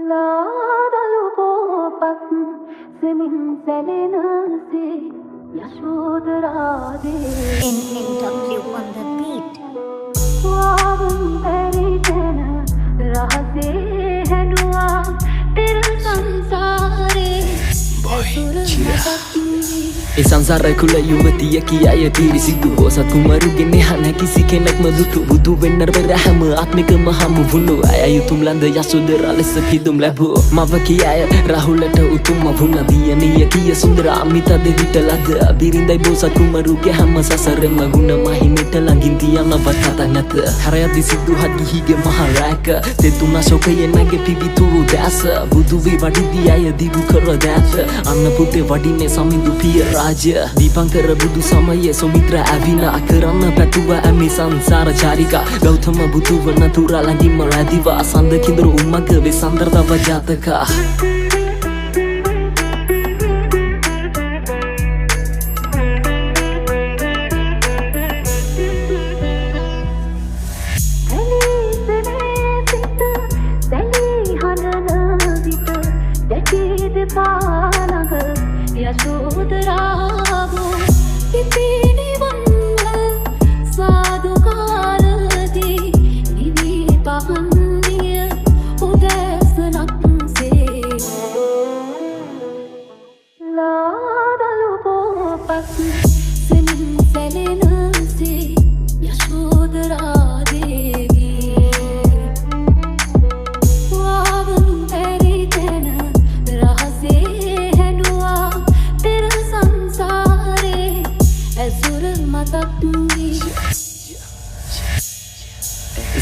ලාදලු පොපත් සෙමින් සැලෙනසේ Yashodhara Devi. NNW on the beat. වාවුන් බැරි තැන රහසේ හැඬුවා පෙර සංසාරේ ඇසුර මතක් වී. ඒ සංසාර කුල යුවතිය කියාය පිරිසිදු බෝසත් කුමරුගේ නෙහ නැ කිසි කෙනෙක්ම දුටු. බුදු වෙන්න පෙර හැම ආත්මිකම හමු වුණු අය යුතුම් ලඳ යසෝදරා ලෙස පිදුම් ලැබූ මව කියාය රාහුලට උතුම්ම වුණ දියණිය කිය සුන්දර අමිත දෙවිට ලද බිරිඳයි. බෝසත් කුමරුගේ හැම සසරෙම ගුණ මහිමෙට ළඟින් තියනවත් කතා නැත. හරයද්දි සිද්ධුහත් ගිහිගේ මහ රැක තෙතුණ ශෝකයෙන් නැගේ පිවිතුරු දැස. බුදු වී වඩිද්දී අය දිගු කර දෑත. අන්න පුතේ වඩින්නේ සමිඳු පිය රාජ්‍ය. දීපංකර බුදු සමයේ සුමිත්‍ර ඇවිනා කරන්න පැතුව ඇමි සංසාර චාරිකා. ගෞතම බුදු වන තුරා ළඟින්ම රැඳිවා සඳ කිඳුරු උමග වේ සන්දර්භව ජාතකා. සැලී සෙනේ සිත සැලී හඬන විට දැකී දෙපා ළඟ යශෝදරාවෝ පිපිනිවන්ව සාදුකාර දී නිවි පහන් විය උදෑසනක් සේ. ලාදලු පොපත් සෙමින් සැලෙනසේ යශෝදරා දේවී. වාවුන් බැරි තැන රහසේ හැඬුවා පෙර සංසාරේ ඇසුර මතක් වී.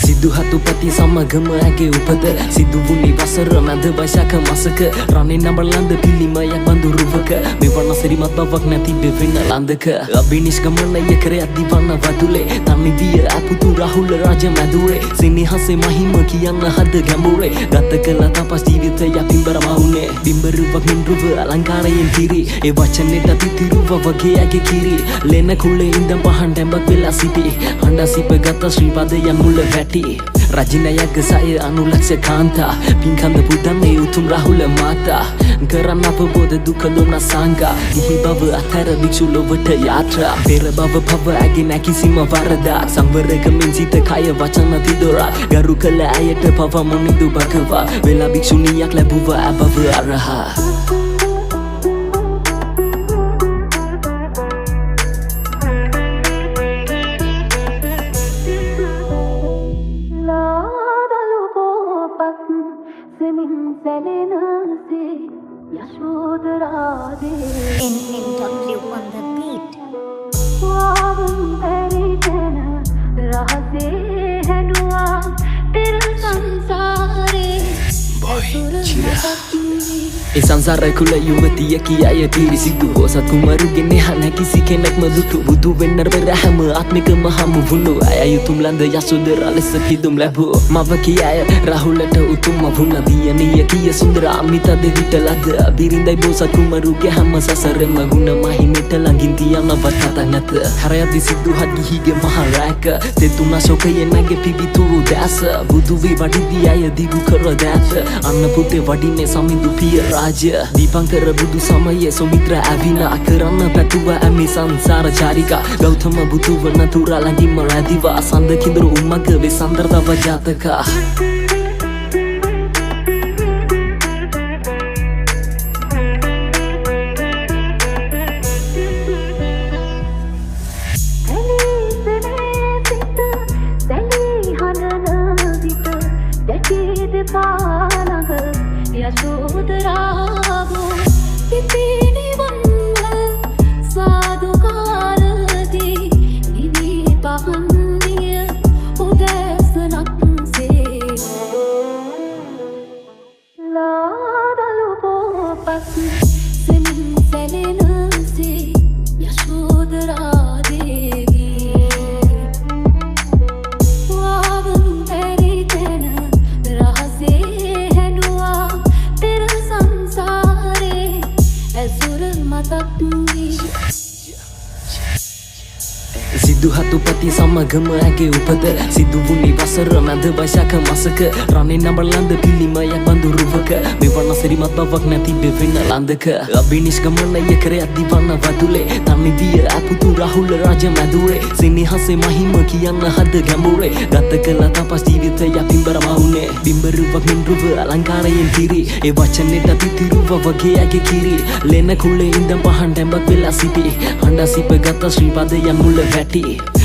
සිදුහතුපති සමගම ඇගේ උපත සිදු වුණේ වසර මැද වෛශාඛ මසක, රණේ නඹර ලඳ පිළිමයක් බඳුරුවක. මෙවන සිරිමත් බවක් නැති බෙවෙන ලඳක අභිනිෂ්ක්‍රමණය කර යද්දි වන වදුලේ තනි විය අපුතු රාහුල රාජ මැදුරේ. සෙනෙහසේ මහිම කියන්න හද ගැඹුරේ ගත කළ තපස් ජීවිතය පින්බර මවුනේ. බිම්බරුවක් මෙන් රුව අලංකාරයෙන් පිරි ඒ වචනෙට තිතිරුව වගේ ඇගේ කිරි. ලෙන කුලේ ඉඳන් පහන් ටැඹක් වෙලා සිටි හඬ සිප ගත ශ්‍රී පදයන් මුල වැටි. රජිනයක සය අනුලක්ෂ කාන්තා පින්කන්ද පුදන්නේ උතුම් රාහුල මාතා. කරන්න අවබෝධ දුක දොන සංඝා ගිහි බව අත්හැර භික්ෂු ලොවට යාත්‍රා. පෙර භව පව ඇගේ නැ කිසිම වරදක්. සංවරකමින් සිත කය වචන තිදොරක් ගරු කළ ඇයට පව මුනිඳු භගවා වෙලා භික්ෂුණියක් ලැබුවා ඇබව අරහා. ලාදලු පොපත් සෙමින් සැලෙනසේ යශෝදරා දේවී. NNW on the beat. වාවුන් බැරි තැන රහසේ හැඬුවා පෙර සංසාරේ ඇසුර මතක් වී. ඒ සංසාර කුල යුවතිය කියාය පිරිසිදු බෝසත් කුමරුගේ නෙහ නැ කිසි කෙනෙක්ම දුටු. බුදු වෙන්න පෙර හැම ආත්මිකම හමු වුණු අය යුතුම් ලඳ යසෝදරා ලෙස පිදුම් ලැබූ මව කියාය රාහුලට උතුම්ම වුණ දියණිය කිය සුන්දර අමිත දෙවිට ලද බිරිඳයි. බෝසත් කුමරුගේ හැම සසරෙම ගුණ මහිමෙට ළඟින් තියනවත් කතා නැත. හරයද්දි සිද්ධුහත් ගිහිගේ මහ රැක තෙතුණ ශෝකයෙන් නැගේ පිවිතුරු දැස. බුදු වී වඩිද්දී අය දිගු කර දෑත. අන්න පුතේ වඩින්නේ සමිඳු පිය රාජ්‍ය. දීපංකර බුදු සමයේ සුමිත්‍ර ඇවිනා කරන්න පැතුව ඇමි සංසාර චාරිකා. ගෞතම බුදු වන තුරා ළඟින්ම රැඳිවා සඳ කිඳුරු උමග වේ සන්දර්භව ජාතකා. සැලී සෙනේ සිත සැලී හඬන විට දැකී දෙපා ළඟ යශෝදරාවෝ පිපිනිවන්ව සාදුකාර දී නිවි පහන් විය උදෑසනක් සේ. ලාදලු පොපත් සෙමින් සැලෙනසේ යශෝදරා දේවී. වාවුන් බැරි තැන රහසේ හැඬුවා පෙර සංසාරේ ඇසුර මතක් වී. සිදුහතුපති සමගම ඇගේ උපත සිදු වුණේ වසර මැද වෛශාඛ මසක, රණේ නඹලන්ද පිළිමයක් බඳු රුවක. මෙවන සිරිමත් බවක් නැති බෙවෙන ලන්දක අභිනිෂ්ක්‍රමණය කර යද්දි වන වදුලේ තනි විය අපුතු රාහුල රජ මැදුරේ. සෙනෙහසේ මහිම කියන්න හද ගැඹුරේ ගත කළ තපස් ජීවිතය පින්බර මවුනේ. බිම්බරුවක් මෙන් රුව අලංකාරයෙන් පිරි ඒ වචනෙට තිතිරුව වගේ ඇගේ කිරි. ලෙන කුලේ ඉඳන් පහන් ටැඹක් වෙලා සිටි හඬ සිප ගත ශ්‍රී පදයන් මුල වැටි.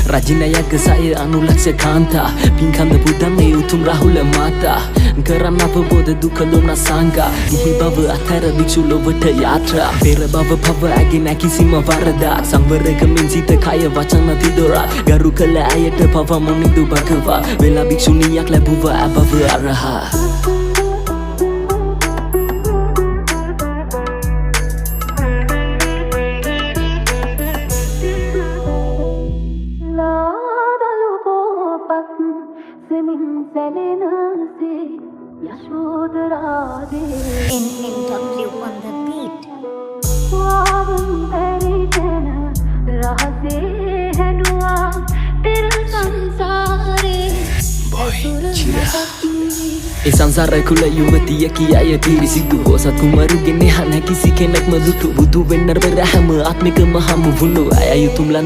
රජිනයක සය අනුලක්ෂ කාන්තා පින්කන්ද පුදන්නේ උතුම් රාහුල මාතා. කරන්න අවබෝධ දුක ලොන සංගා ගිහි බව අත්හැර භික්ෂු ලොවට යාත්‍රා. පෙර භව පව ඇගේ නෑ කිසිම වරදක්. සංවරකමින් සිත කය වචන තිදොරක් ගරු කළ ඇයට පව මුනිඳු භගවා වෙලා භික්ෂුණියක් ලැබුවා ඇබව අරහා. ලාදලු පෝපත් සෙමින් සැලෙනසේ යශෝදරාදේ. NNW on the beat. වාවම් පෙරිතන රහසේ හැඬුවා පෙර සංසාරේ. ඒ සංසාර කුල යුවතිය කියාය පිරිසිදු බෝසත් කුමරුගේ නෙහ නැ කිසි කෙනෙක්ම දුටු. බුදු වෙන්න පෙර හැම ආත්මිකම හමු වුණු අය යුතුම්.